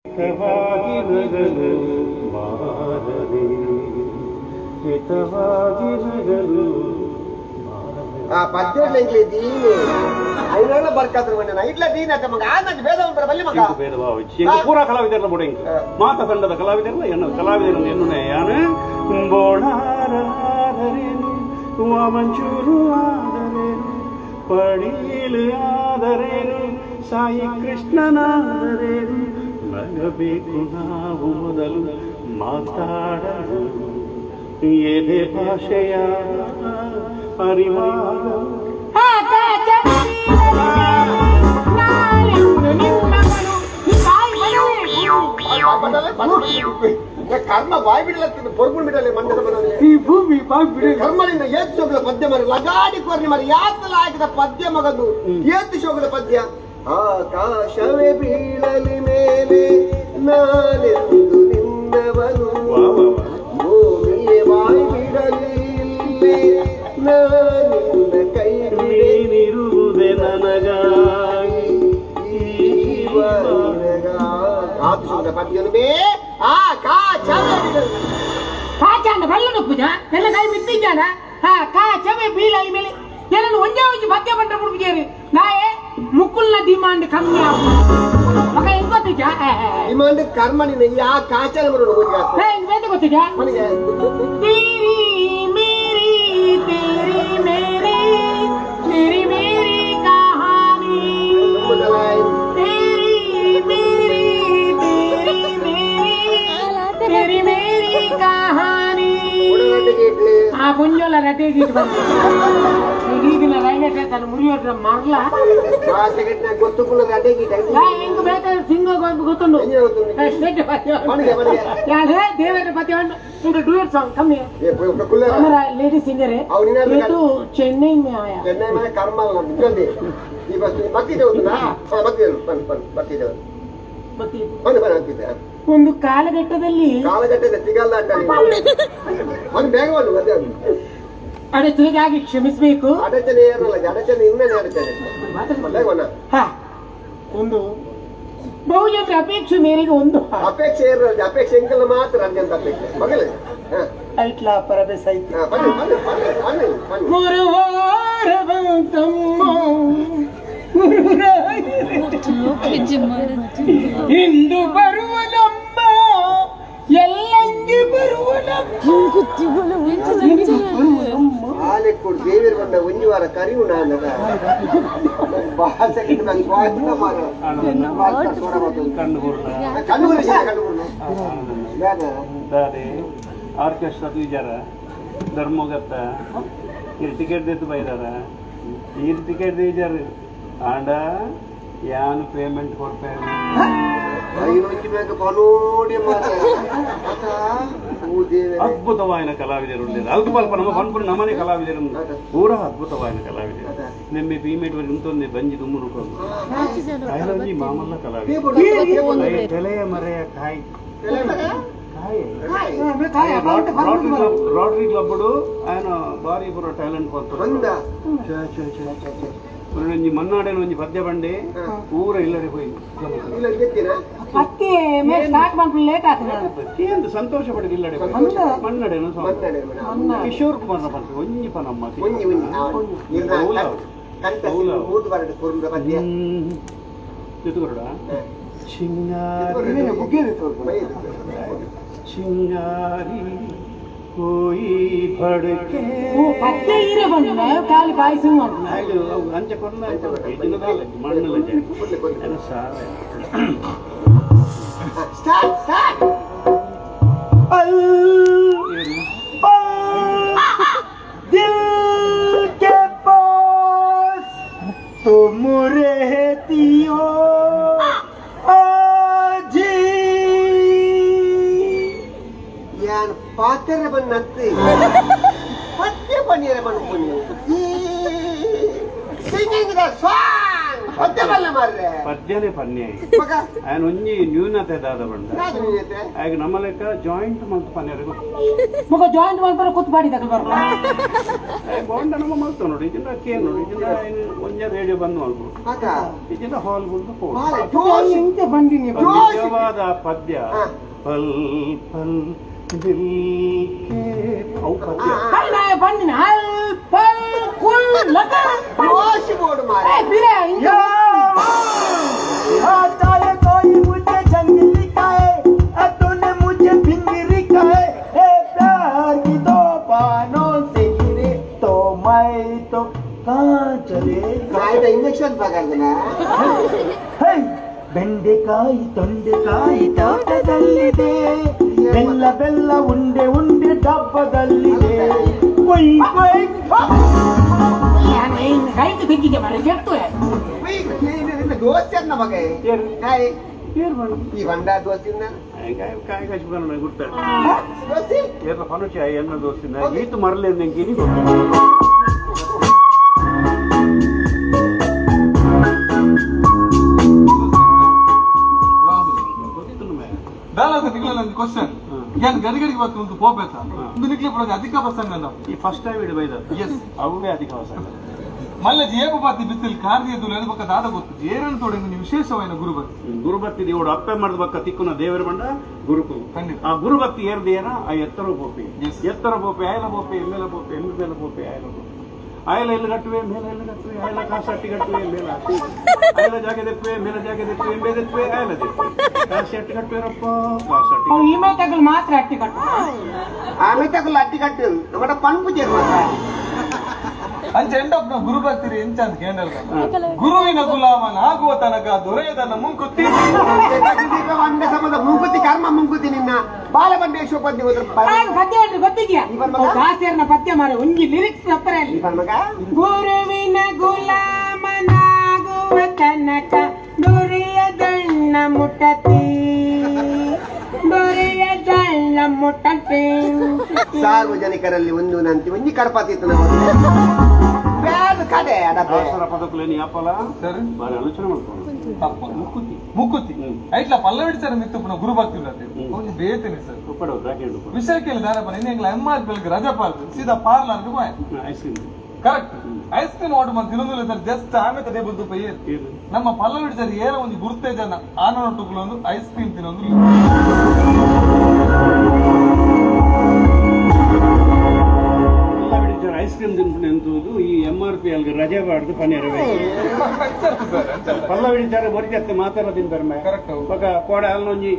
ಹಿತವಾಗಿ ನಗಲು ಬಾರದೆ, ಹಿತವಾಗಿ ನಗಲು. ಆ ಪದ್ಯ ಎಂಕ್ಲೆ ದೀನೆ ಐನಲ್ಲ ಬರ್ಕಾತ್ರ ಮಂಡ ಇಟ್ಲ ದೀನ ಅತ್ತ ಮಗ ಆ ನಂಗೆ ಭೇದ ಉಂಟು ಬಲ್ಲಿ ಮಗ. ಇಂಕು ಭೇದ ಭಾವ ಇಜ್ಜಿ. ಎಂಕು ಪೂರಾ ಕಲಾವಿದರ್ನ ಬೋಡ ಇಂಕು. ಮಾತ ತಂಡದ ಕಲಾವಿದರ್ನ ಎನ್ನ ಕಲಾವಿದರನ್ನು ಎನ್ನುನೆ ಯಾನು ಬೋಳಾರಾದರೇನು, ವಾಮಂಚೂರು ಆದರೇನು, ಪಡೀಲು ಆದರೇನು, ಸಾಯಿ ಕೃಷ್ಣನಾದರೇನು, ನಗಬೇಕು ನಾವು ಮೊದಲು, ಮಾತಾಡಲು ಎದೆ ಭಾಷೆಯ ಅರಿವಾಗಲು. ಕರ್ಮ ಬಾಯ್ ಬಿಡಲ, ಪೊರ್ಗುಣ್ ಬಿಡಲೆ ಮಂಡಲ ಮನವೇ. ಈ ಭೂಮಿ ಬಾಯ್ ಬಿಡಲಿ. ಕರ್ಮದಿಂದ ಏತ್ ಶೋಕದ ಪದ್ಯ ಮರಿ ಲಗಾಡಿ ಕೊರ್ನಿ ಮರಿ ಯಾತಲ ಹಾಕಿದ ಪದ್ಯ ಮಗದು ಏತ್ ಶೋಕದ ಪದ್ಯ. ಆಕಾಶವೇ ಬೀಳಲಿ ಮೇಲೆ ನಾನೆಂದು ನಿನ್ನವನು, ವಾ ವಾ ವಾ. ಭೂಮಿಯೇ ಬಾಯ್ ಬಿಡಲಿ ಇಲ್ಲೇ ನಾನಿನ್ನ ಕೈ ಬಿಡೆ. ನೀನಿರುವುದೇ ನನಗಾಗಿ ಈ ಜೀವ ನಿನಗಾಗಿ. ಆತು ಶೋಕದ ಪದ್ಯನು ಬೇ ಆಕಾಶವೇ ಬೀಳಲಿ. ಕಾಚಾಂಡ ಬಲ್ಲನು ಪೂಜಾ ಎಲ್ಲ ಕೈ ಬಿತ್ತಿದ್ದಾನ. ಹಾ ಕಾಚವೇ ಬೀಳಲಿ ಮೇಲೆ ಎಲ್ಲ ಒಂದೇ ಒಂಜಿ ಪದ್ಯ ಬಂದ್ರೆ ಬಿಡ್ಬಿಜೇರಿ ನಾಯೆ ಮುಕ್ಕುಲ್ನ ಡಿಮಾಂಡ್ ಕಮ್ಮಿ ಆಪು ಮಗ ಹೆಂಗ್ ಗೊತ್ತಿದ್ಯಾ? ಡಿಮಾಂಡ್ ಕರ್ಮ ನಿನ್ನ ಈ ಆ ಕಾಚಾಲ ಬರೋಣ ಹೋಗಿ. ಹೆಂಗ್ ಬೇತೆ ಗೊತ್ತಿದ್ಯಾ? ಮನೆಗೆ. तेरी मेरी तेरी मेरी तेरी मेरी कहानी, तेरी मेरी तेरी मेरी तेरी मेरी कहानी. ಆ ಪುಂಜೋಲ ರಟೆ ಗೀಟ್ ಬಂದು ಈಗಿನ ರೈಲ್ವೆ ಸ್ಟೇಷನ್ ಮುರಿಯೋದ್ರ ಮರ್ಲ. ಹೆಂಗ್ ಬೇಕಾದ್ರೆ ಸಿಂಗ ಗೊತ್ತುಂಡು. ದೇವರ ಪತಿ ಒಂದು ಡೂಯಟ್ ಸಾಂಗ್ ಕಮ್ಮಿ. हमारा लेडी सिंगर है. और इन्हें ये तो चेन्नई में आया. ಚೆನ್ನೈ ಮನೆ ಕರ್ಮ ಜಲ್ದಿ ಈ ಬಸ್ ಭಕ್ತಿ ದೇವತನ ಭಕ್ತಿ ಬನ್ನಿ ಬನ್ನಿ ಭಕ್ತಿ ದೇವ. ಮತ್ತೆ ಬನ್ನಿ ಬನ್ನಿ ಆಗ್ತಿದೆ. ಒಂದು ಕಾಲಘಟ್ಟದಲ್ಲಿ ಕಾಲಗಟ್ಟೆ ಸಿಗಲ್ಲ ಅಂತ ಒಂದು ಬೇಗ ಒಂದು ಅದೇ ಅಡಚಣೆಗಾಗಿ ಕ್ಷಮಿಸಬೇಕು. ಅಡಚಣೆ ಏರಲ್ಲ, ಅಡಚಣೆ ಇನ್ನೇ ಅಡಚಣೆ ಬೇಗ ಬನ್ನ. ಹಾ ಒಂದು ಬಹುಜನರ ಅಪೇಕ್ಷೆ ಮೇರೆಗೆ ಒಂದು ಹಾಡು. ಅಪೇಕ್ಷೆ ಏರಲ್ಲ, ಅಪೇಕ್ಷೆ ಎಂಕಲ್ಲ ಮಾತ್ರ ಅರ್ಜೆಂಟ್ ಅಪೇಕ್ಷೆ ಮಗಲೇ. ಹಾ. ಐಟ್ಲಾ ಪರಬೇಸ ಐತಿ. ಹಾ, ಬನ್ನಿ ಬನ್ನಿ ಬನ್ನಿ ಬನ್ನಿ ಬನ್ನಿ. ಗುರುವಾರ ಬಂತಮ್ಮ ಇಂದು ಬರುವನಮ್ಮ ಎಲ್ಲಂಗಿ ಬರುವನಮ್ಮ ಬರುವನಮ್ಮ. ಆಲೆ ಕೊಡು ದೇವಿರ ಬಂದ ಒಂಜಿ ವಾರ ಕರಿಯು ನಾನು ಭಾಷೆ ನಂಗೆ ವಾಚಿನ ಮಾರ ಕಣ್ಣು ಗುರ್ಲ. ಕಣ್ಣು ಗುರು ಕಣ್ಣು ಗುರು ಬೇಡ. ದಾದೆ ಆರ್ಕೆಸ್ಟ್ರಾ ತೂಜಾರ ಧರ್ಮಗತ್ತ ಇರ್ ಟಿಕೆಟ್ ದೇತು ಬೈದಾರ, ಈರ್ ಟಿಕೆಟ್ ದೇಜಾರ ಆಂಡ ಯಾನು ಪೇಮೆಂಟ್ ಕೊಡ್ಪೇರು. ಐನೊಂಜಿ ಮೇಕ ಪನೋಡಿ ಮಾರ ಅತ ಓ ದೇವರೇ. ಅದ್ಭುತವಾಯಿನ ಕಲಾವಿದರು ಉಳ್ಳೇರು. ಅಲ್ಪ ಅಲ್ಪ ನಮ್ಮ ಪನ್ಪುರಿ ನಮ್ಮನೆ ಕಲಾವಿದರು ಪೂರ ಅದ್ಭುತವಾಯಿನ ಕಲಾವಿದರು. ನಿಮ್ಮೆ ಪೀಮೇಟ್ ವರೆ ಉಂತೊಂದೆ ಬಂಜಿ ದುಮ್ಮುರು ಕಾಯಿಲೊಂಜಿ ಮಾಮಲ್ಲ ಕಲಾವಿದರು. ತೆಲೆಯ ಮರೆಯ ಕಾಯಿ ಕಾಯಿ రోటరీ క్లబ్, రోటరీ క్లబ్ ఆయన ಭಾರಿ ಪೂರ ಟ್ಯಾಲೆಂಟ್. ಬಂದ. ಒಂಜಿ ಮನ್ನಾಡೇನ ಒಂಜಿ ಪದ್ಯ ಬಂಡೆ ಪೂರ ಇಲ್ಲಡೆ ಹೋಯಿ. ಇಲ್ಲ ಗೆತ್ತಿನ. ಮತ್ತೆ ಮೇಲೆ ಸ್ಟಾರ್ಟ್ ಮಾಡ್ಕೊಂಡು ಲೇಟ್ ಆಗ್ತದೆ. ಕೇಂದ್ರ ಸಂತೋಷ ಪಡೆದು ಇಲ್ಲಡೆ ಮನ್ನಡೇನ. ಮನ್ನಡೆ ಮೇಡಮ್. ಕಿಶೋರ್ ಕುಮಾರ್ನ ಪಂಪ ಒಂಜಿ ಪನಮ್ಮ. ಒಂಜಿ ಒಂಜಿ ಕಂಠ ಮೂದು ಬರಡು ಕುರುಂದ ಪದ್ಯ. ಜೊತೆಗರುಡ ಚಿಂಗಾರಿ ಚಿಂಗಾರಿ ಕೋಯಿ ಭಡಕೆ. ಓ ಪದ್ಯ ಹೀರೆ ಬಂದ ಖಾಲಿ ಬಾಯಿ ಮಾಡ್ತಾರೆ. ಆಯ್ತು, ಅವು ಅಂಚ ಕೊರ್ನ ಮಣ್ಣಲ್ಲ. ಸಾರೆ. Start start. दिल के पास तुम रहती हो आज ही। ಯಾನ್ ಪಾತೆರೆ ಬನ್ನತ್ತೆ ಪದ್ಯ ಬನ್ನಿಯರೆ ಬನ್ನಿ. Singing the song. ಪದ್ಯ ಬಲ್ಲ ಮಾರ್ರೆ. ಪದ್ಯನೇ ಪನ್ಯ. ಮಗ. ఆయన ಒಂಜಿ ನ್ಯೂನತೆ ದಾದ ಬಂಡ ದಾದ ನ್ಯೂನತೆ? ಆಗ ನಮ್ಮ ಲೆಕ್ಕ ಜಾಯಿಂಟ್ ಮಲ್ತ್ ಪನ್ಯರೆ. ಮಗ ಜಾಯಿಂಟ್ ಮಲ್ಪರ ಕೂತ್ ಬಾಡಿ ತಗಲ್ ಬರ. ಬಾಂಡ ನಮ್ಮ ಮಲ್ತ ನೋಡಿ, ಇದನ್ನ ಕೇನ್ ನೋಡಿ, ಇದನ್ನ ಒಂಜ ರೇಡಿಯೋ ಬಂದ್ ಮಲ್ಪು. ಮಗ. ಇದನ್ನ ಹಾಲ್ ಬಂದು ಪೋ. ಬಾಲೆ ಜೋಶ್. ಇಂಚ ಬಂದಿನಿ. ಜೋಶ್. ನಿಜವಾದ ಪದ್ಯ. ಹಾ. ಪಲ್ ಪಲ್ ದಿಲ್ ಕೆ ಅವು ಪದ್ಯ. ಹೈ ನಾ ಬಂದಿನಿ ಹಲ್ ಪಲ್ ಕುಲ್ ಲಕ. ಜೋಶ್ ಬೋಡು ಮಾರ್ರೆ. ಏ ಬಿರೆ ಇಂಚ. चाहे कोई मुझे जंगली खाए, तूने मुझे भिंगरी खाए, ए प्यार की दो पानों से गिरे तो मैं तो कहाँ चले. ನಾಯಿದ ಇಂಜೆಕ್ಷನ್ ಪಗರ್ದನ. ಹೇ, ಬೆಂಡೆಕಾಯಿ ತೊಂಡೆಕಾಯಿ ತೋಟದಲ್ಲಿದೆ, ಬೆಲ್ಲ ಬೆಲ್ಲ ಉಂಡೆ ಉಂಡೆ ಡಬ್ಬದಲ್ಲಿದೆ, ಕೊಯ್ ಕೊಯ್. ನಾನು ಕೈಗೆ ತೆಗ್ಗಿದ್ದೆ ಮಾರ್ರೆ ಕೆಟ್ಟು. ದೋಸ್ತಿ ಅನ್ನ ಮಗ. ಏರು? ಕಾಯಿ. ಏರ್ ಬಣ್ಣ. ಈ ಬಂಡ ದೋಸ್ತಿಂದ. ಕಾಯಿ ಕಾಯಿ ಬಣ್ಣ ಗುರ್ತ. ದೋಸ್ತಿ. ಏರ್ಲ ಪನುಚಿ ಎನ್ನ ದೋಸ್ತಿನ ಈತು ಮರಲೇನು ನೆಂಕಿನಿ ಗೊತ್ತು. ರಾಹುಲ್. ಗೊತ್ತಿತ್ತು ಮೇ. ದಾಲಾದ ನಿಗ್ಲ ನಂದು ಕ್ವಶನ್. ಯಾನ್ ಗರಿಗರಿಗೆ ಬತ್ತು ಒಂದು ಪೋಪೇತ ಒಂದು ನಿಕ್ಲೆ ಪುರ ಅಧಿಕ ಪ್ರಸಂಗ. ಈ ಫಸ್ಟ್ ಟೈಮ್ ಇಡ ಬೈದ. ಎಸ್. ಅವುವೇ ಅಧಿಕ ಅವಸರ. ಮಲ್ಲ ಜೇಬ ಪಾತಿ ಬಿಸಿಲು ಕಾರ್ಯ ದುಲ ಬೊಕ್ಕ ದಾದ ಗೊತ್ತು ಜೇರನ್ ತೋಡೆ ವಿಶೇಷವಾದ ಗುರುಭಕ್ತಿ. ಗುರುಭಕ್ತಿ ದೇವಡು ಅಪ್ಪೆ ಮಾಡಿದ ಬಕ್ಕ ತಿಕ್ಕುನ ದೇವರ ಬಂಡ ಗುರುಕು. ಖಂಡಿತ. ಆ ಗುರುಭಕ್ತಿ ಏರ್ದೇನ ಆ ಎತ್ತರ ಬೋಪೆ. Yes. ಎತ್ತರ ಬೋಪೆ ಆಯಲ ಬೋಪೆ ಎಮ್ಮೆಲ ಬೋಪೆ ಎಮ್ಮೆ ಮೇಲೆ ಬೋಪೆ ಆಯಲ ಬೋಪೆ ಆಯಲ ಎಲ್ಲಿ ಕಟ್ಟುವೆ ಮೇಲೆ ಎಲ್ಲಿ ಕಟ್ಟುವೆ ಆಯಲ ಕಾಸಟ್ಟಿ ಕಟ್ಟುವೆ ಮೇಲ ಆಯಲ ಜಾಗ ದೆಪ್ಪೆ ಮೇಲ ಜಾಗ ದೆಪ್ಪೆ ಎಂಬೆ ದೆಪ್ಪೆ ಆಯಲ ದೆಪ್ಪೆ ಕಾಸಟ್ಟಿ ಕಟ್ಟುವೆರಪ್ಪ ಕಾಸಟ್ಟಿ. ಅವು ಇಮೆ ತಗಲ್ ಮಾತ್ರ ಅಟ್ಟಿ ಕಟ್ಟು. ಆమె ತಗುಲು ಅಟ್ಟಿ ಕಟ್ಟು ನಮ್ಮ ಪಂಪು చేరు ಮಗ. ಅಂಚ ಎಂಡ್ ಆಫ್ ನಾವು ಗುರುಭಕ್ತಿ ಎಂಚ ಅಂತ ಕೇಂದ್ರ ಗುರುವಿನ ಗುಲಾಮನಾಗುವ ತನಕ ದೊರೆಯದನ್ನ ಮುಂಕುತ್ತಿ. వండ ಸಮದ ಮುಂಕುತಿ ಕರ್ಮ ಮುಂಕುತಿ ನಿನ್ನ ಬಾಲ ಬಂಡೇಶ್ವರ ಪದ್ಯ ಹೋದ್ರ. ಆಗ ಪದ್ಯ ಹೇಳ್ರಿ ಗೊತ್ತಿದ್ಯಾ? ಇವನ್ ಮಗ? ದಾಸಿಯರ್ನ ಪದ್ಯ ಮಾರೆ ಒಂಜಿ ಲಿರಿಕ್ಸ್ ತಪ್ಪರೆ ಅಲ್ಲಿ. ಇವನ್ ಮಗ. ಗುರುವಿನ ಗುಲಾಮನಾಗುವ ತನಕ ದೊರೆಯದಣ್ಣ ಮುಟ್ಟತಿ ದೊರೆಯದಣ್ಣ ಮುಟ್ಟತಿ. ಸಾರ್ವಜನಿಕರಲ್ಲಿ ಒಂದು ನಂತಿ ಒಂಜಿ ಕಡಪತಿತ್ತು ನಮ್ಮ ಬ್ಯಾದ ಕಡೆ ಅಡಪೆ. ದಾಸರ ಪದಕುಲೇನಿ ಅಪ್ಪಲ. ಸರಿ. ಬಾರಿ ಆಲೋಚನೆ ಮಾಡ್ಕೊಂಡು. ತಪ್ಪ. ಮುಕ್ಕುತಿ. ಮುಕ್ಕುತಿ. ಹ್ಮ್. ಐಟ್ಲ ಪಲ್ಲವಿಡಿ ಸರ್ ಮಿತ್ತುಪ್ಪುನ ಗುರುಭಕ್ತಿ ಉಳ್ಳತೆ. ಹ್ಮ್. ಒಂಜಿ ಬೇತನೆ ಸರ್. ಉಪ್ಪಡ ಬ್ರಾಕೆಟ್ ಉಪ್ಪಡ. ವಿಷಯ ಕೇಳಿ ದಾರಪ್ಪ ನಿನ್ನೆ ಎಂಗ್ಲ ಎಂ ಆರ್ ಬೆಲ್ಗ್ ರಜಪಾಲ್ ಸೀದಾ parlour ice cream. Correct, ice cream order ಮಾಡಿ ತಿನ್ನೊಂದಿಲ್ಲ ಸರ್, ಜಸ್ಟ್ ಆಮೇಲೆ ಟೇಬಲ್ ತುಪ್ಪ ಏರ್. ಏನು? ನಮ್ಮ ಪಲ್ಲವಿಡಿ ಸರ್ ಏನೋ ಒಂದು ಗುರ್ತೇ ಜನ ಆನೊಟ್ಟುಗಳು ಒಂದು ಐಸ್ ಕ್ರೀಮ್ ತಿನ್ನೊಂದು. ಎಲ್ಲ ಬಿಡಿ ಐಸ್ ಕ್ರೀಮ್ ತಿನ್ಕೊಂಡು ಎಂತುವುದು ಈ ಎಂ ಆರ್ ಪಿ ಅಲ್ಲಿ ರಜೆ ಬಾರ್ದು ಪನ್ನೀರ್. ಸರ್. ಪಲ್ಲ ಬಿಡಿತಾರೆ ಬರಿಜತ್ತೆ ಮಾತಾಡ ತಿಂತಾರೆ. Correct. ಬೊಕ ಕೋಡೆ ಅಲ್ಲೊಂಜಿ.